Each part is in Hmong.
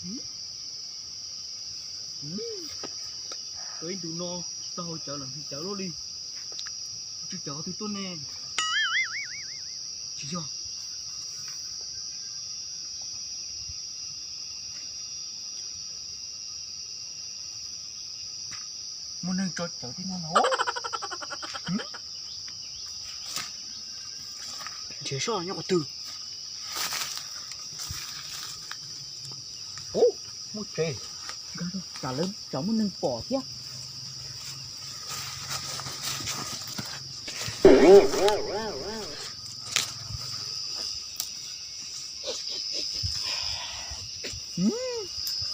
Tau ib ntus no tsis tau haus cawv los nqhis cawv luaj li. Tsw cawv qhov twg tuaj ne? Tsis yog. Muaj neeg tso cawv tej no no. Nrhiav soj nyob qhov twg? Ub, muaj tsev. Tsam lawv tsam muaj neeg pom thiab.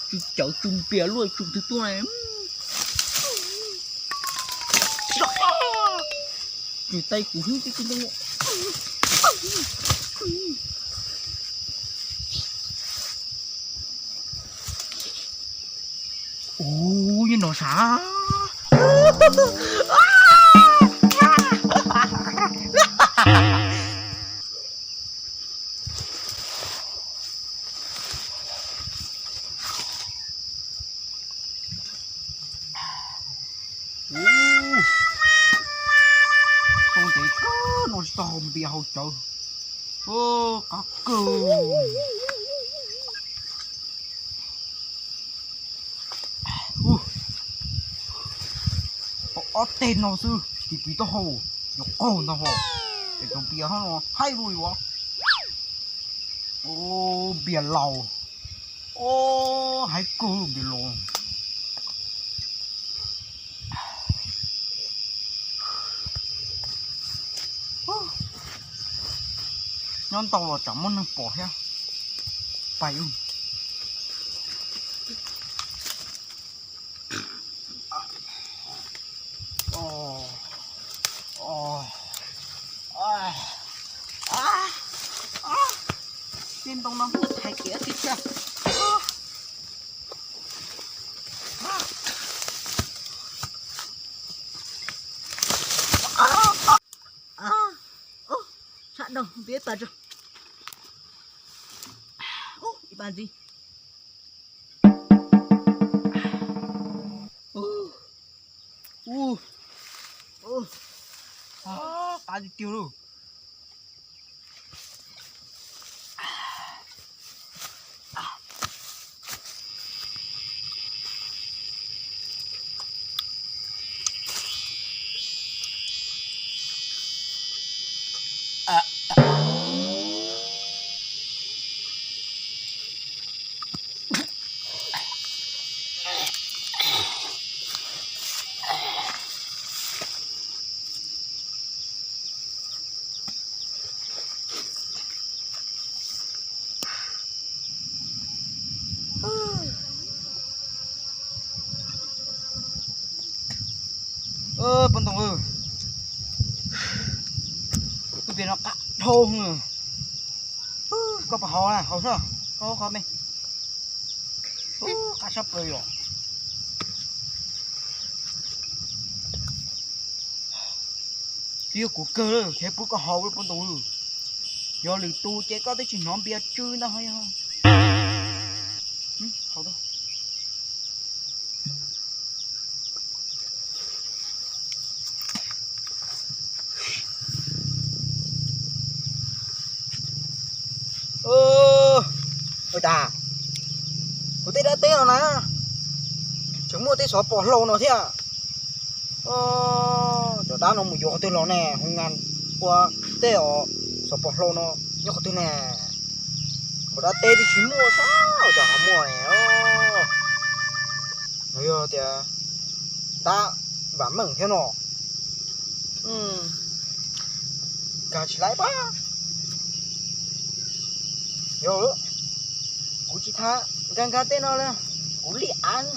Tsw cawv tsw npias luaj tsw twg tuaj. Tsw taij kuv hlub tib tib. Ub, nyob no sav. Ub, tau ntev kawg no tsis tau haus npias haus cawv. Qab kawg. Ub, tau ob teg no xwb, tis tis taub hau, yuav qaug ntag hos. Es cov npias hab no haib lug yuav. Ub, npias laus. Ub, haib kawg npias laus. Nyob ntau los tsam muaj neeg pom thiab. Pais. Tej ntoo no kuj thaiv kiag tib tag. Sab daug peb tas tso. Ib pas ntxiv. Ub, ub, qab tiag tiag lauj. Poj ntxoog, tus npias no qab dhau. Koj puas haus na? Haus xwb, koj haus qhov me. Qab sab plaws yom. Twb yog kuv kawg thiaj pub koj haus poj ntxoog. Yog lwm tus ces koj twb tsis hnov npias tsw ntag. Ua cas kuv tej dab teb no na, tseem muaj tej xov pos hlau no thiab. Cov dab no mus yuav qhov twg los ne? Hoo nga ua tej os, xov pos hlau no nyob qhov twg ne? Kuv dab teb twb tsis muaj sab, ua cas ho muaj ne? No yog tias dab vam meej thiab no. Nkag tsis laib pab. Yog, kuv tsis tham nkag nkag tej no li, kuv li av.